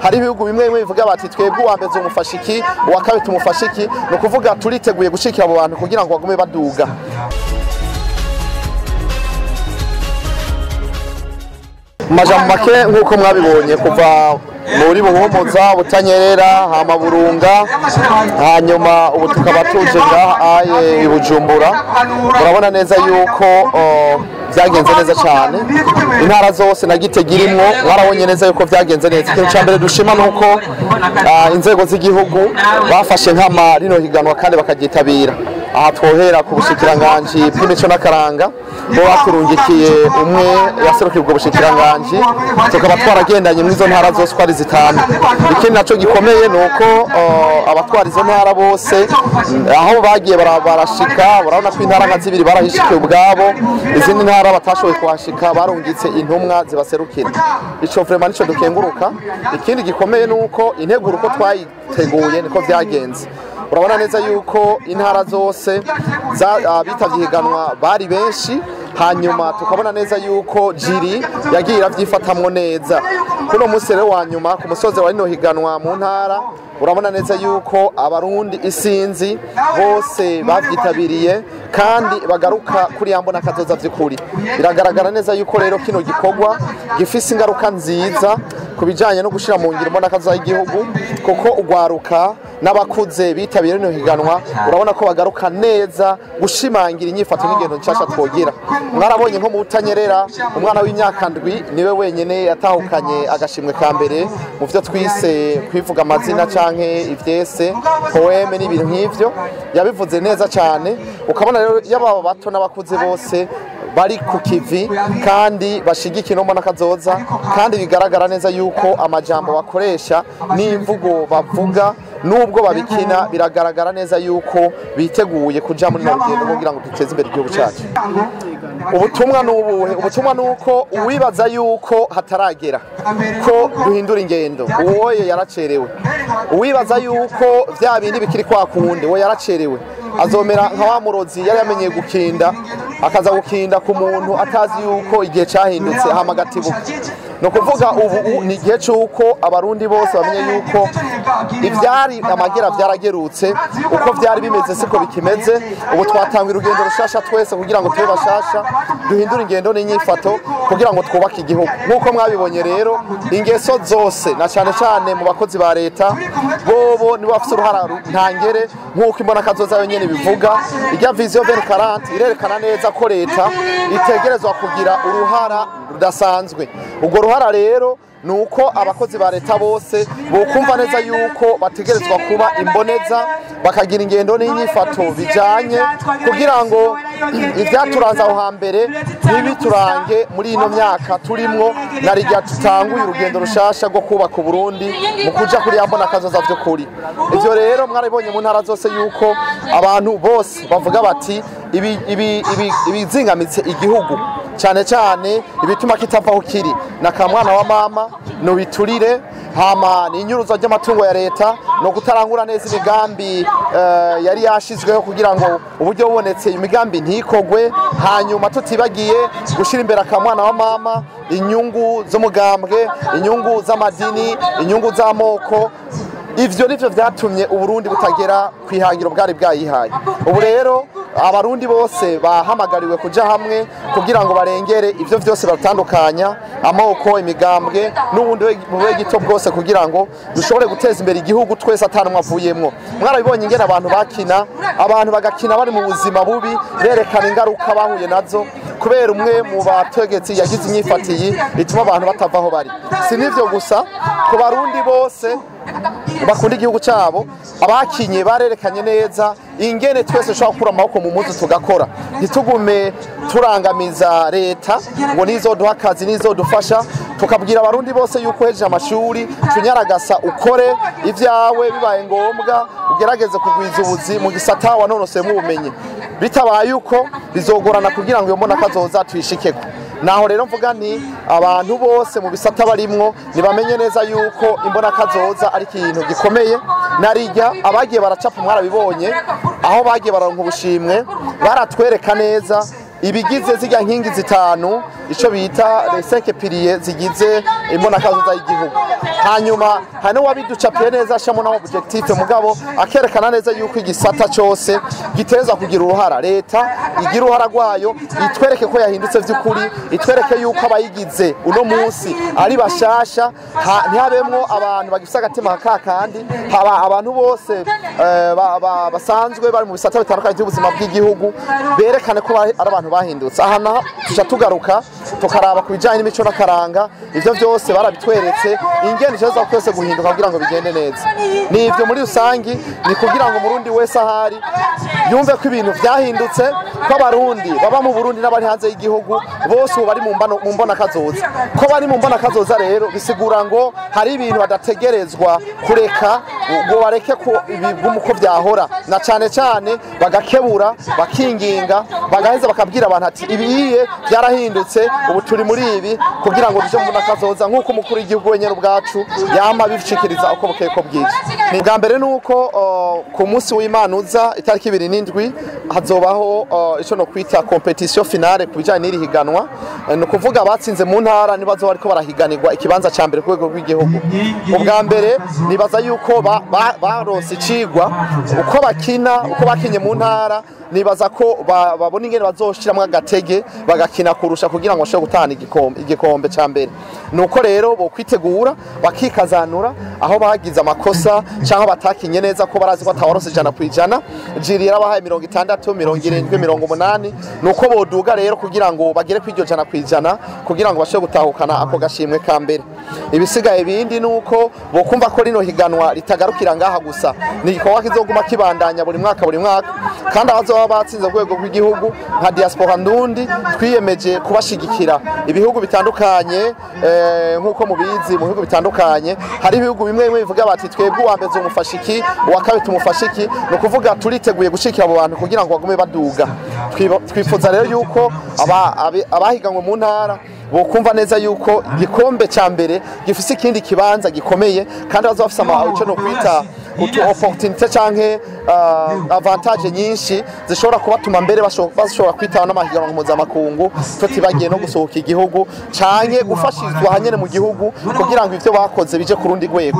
Hari ibihugu bimwe bimwe bivuga bati twebwe uwa mbere tumufasha iki, uwa kabiri tumufasha iki. Ni ukuvuga turiteguye gushikira abo bantu kugira ngo bagume baduga. Majambo make nk'uko mwabibonye kuva muri Buhumuza, Butanyerera, hama Burunga, hanyuma ubu tukaba tuje ngaha aye i Bujumbura. Murabona neza yuko vyagenze neza cyane, intara zose na Gitega irimwo mwarabonye neza yuko vyagenze neza. Ikintu ca mbere dushima nuko inzego z'igihugu bafashe nkama rino higanwa kandi bakagyitabira. Aha twohera ku bushikiranganji bw'imico n'akaranga, bo baturungikiye umwe yaserukiye ubwo bushikiranganji, tukaba twaragendanye muri izo ntara zose uko ari zitanu. Ikindi naco gikomeye nuko abatwara izo ntara bose aho bagiye barashika, urabona ko intara nka zibiri barahishikiye ubwabo, izindi ntara batashoboye kuhashika barungitse intumwa zibaserukira. Ico vraiment nico dukenguruka. Ikindi gikomeye nuko integuro uko twayiteguye niko vyagenze. Urabona neza yuko intara zose bitavye higanwa bari benshi, hanyuma tukabona neza yuko jiri yagiye iravyifatamwo neza. Kuno munsi rero wa nyuma ku musozi wa rino higanwa mu ntara, urabona neza yuko abarundi isinzi bose bavyitabiriye kandi bagaruka kuri ya mbona kazoza vy'ukuri. Biragaragara neza yuko rero kino gikorwa gifise ingaruka nziza ku bijanye no gushira mu ngiro mbona kazoza y'igihugu, kuko ugwaruka n'abakuze bitabiriye rino higanwa urabona ko bagaruka neza gushimangira inyifato n'ingendo nshasha twogira. Mwarabonye nko mu Butanyerera umwana w'imyaka 7 niwe wenyene yatahukanye agashimwe ka mbere mu vyo twise kwivuga amazina canke ivyese poeme n'ibintu nk'ivyo, yabivuze neza cyane. Ukabona rero yaba bato n'abakuze bose bari ku kivi kandi bashigikiye no mbona kazoza, kandi bigaragara neza yuko amajambo bakoresha n'imvugo bavuga nubwo babikina biragaragara neza yuko biteguye kuja muri rugendo kugira ngo duteze imbere igihugu cyacu. Ubutumwa nubuhe? Ubutumwa nuko uwibaza yuko hataragera ko duhindura ingendo uwoye yaracerewe. Uwibaza yuko vya bindi bikiri kwa kundi we yaracerewe, azomera nka wa murozi yari yamenyeye gukinda akaza gukinda ku muntu atazi yuko igihe cyahindutse hamagatibuka. No kuvuga ubu ni igihe cy'uko abarundi bose bamenye yuko ivyari amagera vyaragerutse, uko vyari bimeze siko bikimeze. Ubu twatanga urugendo rushasha twese kugira ngo tube bashasha, duhindure ingendo n'inyifato kugira ngo twubake igihugu. Nkuko mwabibonye rero ingeso zose na cyane cyane mu bakozi ba leta bobo nibo bafite uruhara ntangere, nkuko imbona kazoza yonyene bivuga. Irya vision 2040 irerekana neza ko leta itegerezwa kugira uruhara rudasanzwe. Ubwo ruhara rero nuko abakozi ba leta bose bokumva neza yuko bategerezwa kuba imboneza, bakagira ingendo n'inyifato bijanye kugira ngo ivyaturanze aho hambere ntibiturange muri ino myaka turimwo, na rijya tutanguye urugendo rushasha rwo kubaka Uburundi mu kuja kuri ya mbona kazoza vy'ukuri. Ivyo rero mwarabibonye mu ntara zose yuko abantu bose bavuga bati ibizingamitse igihugu cyane cyane ibituma kitavaho kiri na kamwana wa mama no biturire, hama ni inyuruzo ry'amatungo ya leta no kutarangura neza imigambi yari yashizweho kugira ngo uburyo bubonetse imigambi ntikogwe, hanyuma tutibagiye gushira imbere akamwana wa mama, inyungu z'umugambwe, inyungu z'amadini, inyungu z'amoko. Ivyo nivyo vyatumye Uburundi butagera kwihangiro bwari bwayihaye. Ubu rero abarundi bose bahamagariwe kuja hamwe kugira ngo barengere ivyo vyose batandukanya, amoko, imigambwe n'ubundi bube gito bwose, kugira ngo dushobore guteza imbere igihugu twese atanumwe avuyemwo. Mwarabibonye ingene abantu bakina, abantu bagakina bari mu buzima bubi, berekana ingaruka bahuye nazo kubera umwe mu bategetsi yagize inyifatiyi ituma abantu batavaho bari. Si nivyo gusa, ku barundi bose bakunda igihugu cyabo, abakinye barerekanye neza ingene twese dushobora gukura amaboko mu mpuzu tugakora, ntitugume turangamiza leta ngo nizoduha akazi nizodufasha. Tukabwira abarundi bose yuko hejeje amashuri tunyaragasa ukore ivyawe, bibaye ngombwa ugerageze kugwiza ubuzi mu gisata wanonoseyemo ubumenyi, bitabaye uko bizogorana kugira ngo iyo mbona kazoza tuyishikeko. Naho rero mvuga nti abantu bose mu bisata barimwo nibamenye neza yuko imbona kazoza ari ikintu gikomeye. Narijya abagiye baracapa mwarabibonye aho bagiye baronka ubushimwe, baratwereka neza ibigize zirya nkingi zitanu, ico bita les 5 piliers zigize imbonakazoza y'igihugu. Hanyuma hari n'uwabiducapiye neza ashamo na objectif, mugabo akerekana neza yuko igisata cose giteza kugira uruhara, leta igira uruhara rwayo, itwereke ko yahindutse vy'ukuri, itwereke yuko abayigize uno munsi ari bashasha, ntihabemwo abantu bagifise agatima kakandi, haba abantu bose basanzwe bari mu bisata bitandukanye by'ubuzima bw'igihugu, berekane ko ari abantu bahindutse. Aha naho tuca tugaruka tukaraba ku bijanye n'imico n'akaranga, ivyo vyose barabitweretse ingene ishobora kwese guhinduka kugira ngo bigende neza. Ni ivyo muri rusangi, ni kugira ngo Umurundi wese ahari yumve ko ibintu vyahindutse, ko Abarundi baba mu Burundi n'abari hanze y'igihugu bose ubu bari mu mbonakazoza. Ko bari mu mbonakazoza rero bisigura ngo hari ibintu badategerezwa kureka ngo bareke ko ibigumu ko vyahora, na cane cane bagakebura, bakinginga, bagaheza bakabwira abantu ati ibiye byarahindutse, ubu turi muri ibi, kugira ngo tuje mu mbonakazoza nk'uko umukuru w'igihugu wenyene ubwacu yama bishikiriza uko bukeye ko bwije. Ni bwa mbere nuko ku munsi w'Imana uza itariki 27 hazobaho ico no kwita competition finale ku bijanye n'iri higanwa. Ni ukuvuga abatsinze mu ntara nibazo bariko barahiganirwa ikibanza ca mbere ku rwego rw'igihugu. Ubwa mbere nibaza yuko baronse icigwa uko bakina, uko bakinye mu ntara, nibaza ko babona ingene bazoshiramwo agatege bagakina kurusha kugira ngo bashobore gutahana igikombe ca mbere. Nuko rero bo kwitegura bakikazanura aho bagize amakosa cyangwa batakinye neza, ko barazi ko atawaronse 100%, jiri yarabahaye 60, 70, 80. Nuko boduga rero kugira ngo bagere kw'iryo 100% kugira ngo bashobore gutahukana ako gashimwe ka mbere. Ibisigaye bindi nuko bokumva ko rino higanwa ritagarukira ngaha gusa, ni igikorwa kizoguma kibandanya buri mwaka buri mwaka, kandi abazoba batsinze rwego rw'igihugu nka diaspora ndundi twiyemeje kubashigikira. Ibihugu bitandukanye nkuko mubizi, mu bihugu bitandukanye hari ibihugu bimwe bimwe bivuga bati twebwe uwa mbere tumufasha iki, uwa kabiri tumufasha iki. Ni ukuvuga turiteguye gushikira abo bantu kugira ngo bagume baduga. Twifuza rero yuko abahiganwe mu ntara bokumva neza yuko igikombe ca mbere gifise ikindi kibanza gikomeye, kandi bazoba bafise ico no kwita utu opportunité canke avantage nyinshi zishobora kubatuma mbere bashobora kwitaba n'amahiganwa mpuzamakungu, tutibagiye no gusohoka igihugu canke gufashizwa hanyene mu gihugu kugira ngo ivyo bakoze bije ku rundi rwego.